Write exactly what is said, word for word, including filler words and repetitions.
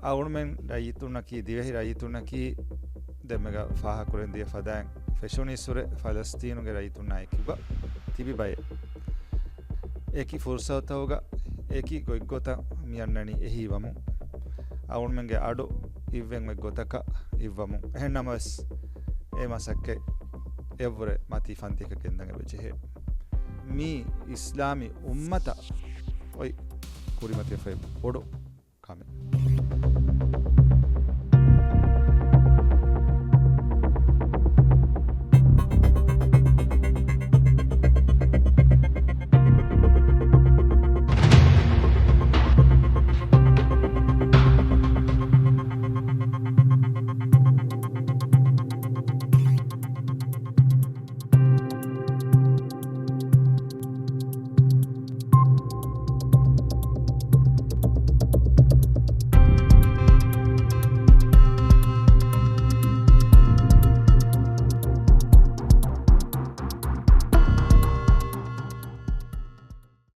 އަޅުމެން ރައްޔިތުންނަކީ، ދިވެހި ރައްޔިތުންނަކީ ދެންމެގަ ފާހަކުރެން ދިޔަ ފަދައިން ފެށުނީއްސުރެ ފަލަސްތީނުގެ ރައްޔިތުންނާ އެކުގަ ތިބި ބައެއް. އެކި ފުރުސަތުތަކުގަ އެކި ގޮތްގޮތަށް މިއަންނަނީ އެހީވަމުން، އަޅުމެންގެ އަޑު އިއްވެން އޮތް ގޮތަކަށް އިއްވަމުން. އެހެންނަމަވެސް، އެ މަސައްކަތް އެއަށްވުރެ މަތީ ފަންތީކަށް ގެންދަން އެބަޖެހޭ. މީ އިސްލާމީ އުއްމަތަށް އޮތް ކުރިމަތިވެފައި ބޮޑު ކަމެއް.